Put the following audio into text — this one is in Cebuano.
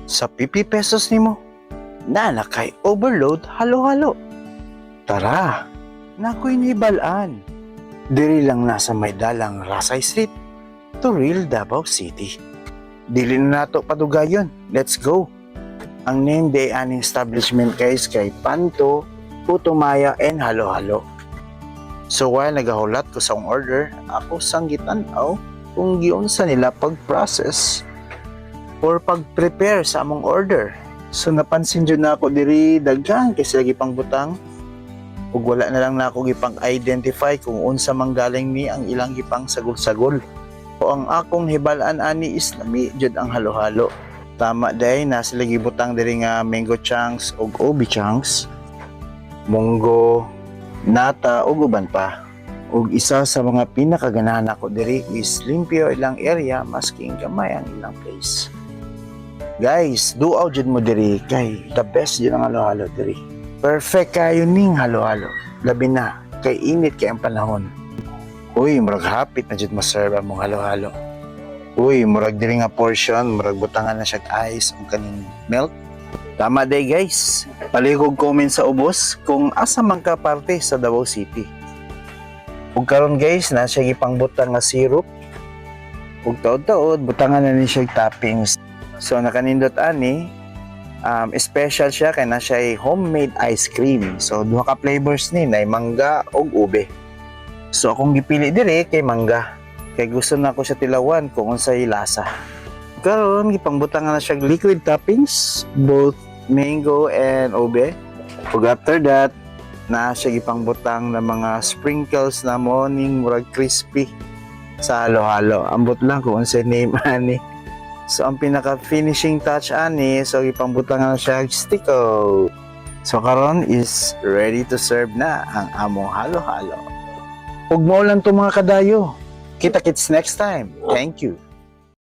Sa 50 pesos nimo, naa na kay overload halo-halo. Tara, naa ko'y nahibal-an. Diri lang na sa may dalang Rasay Street, Toril, Davao City. Dili na nato padugayon. Let's go. Ang name diay aning establishment, guys, kay Panto, Puto Maya and Halo-Halo. So while nagahulat ko sa akong order, ako sang gitan-aw kung giunsa nila pag-process or pag-prepare sa among order. So napansin jud nako diri, daghan kay sila gipang butang ug wala na lang nako gipang identify kung unsa man galing ni ang ilang gipang sagol-sagol. O ang akong hibalaan ani is lami jud ang halo-halo. Tama diay na sila gibutang diri nga mango chunks ug ube chunks, munggo, nata ug uban pa. Ug isa sa mga pinakaganahan nako diri is limpyo ilang area masking gamay ang ilang place. Guys, duaw jud mo diri kay the best jud ang halo-halo diri. Perfect kayo ning halo-halo. Labi na kay init kay ang panahon. Uy, murag hapit na jud ma-serve among halo-halo. Uy, murag diri nga portion, murag butangan na siya ice ug kaning milk. Tama diay, guys. Palihog comment sa ubos kung asa man ka parte sa Davao City. Ug karon, guys, na siya gipangbutang nga syrup. Ug taod-taod butangan na ni siya toppings. So nakanindot ani, special siya kay na siya homemade ice cream. So duha ka flavors ni, nay mangga ug ube. So akong gipili diri kay mangga. Kay gusto na ko siya tilawan kung unsay lasa. Karon gipangbutangan na siya og liquid toppings, both mango and ube. Ug after that, na siya gipangbutang na mga sprinkles na mo ning murag crispy sa halo-halo. Ambot lang kung unsay name ani. So ang pinaka finishing touch ani, so gipangbutangan na siya og stick-o. So karon is ready to serve na ang among halo-halo. Ug mao lang to, mga kadayo. Kita kits next time. Thank you.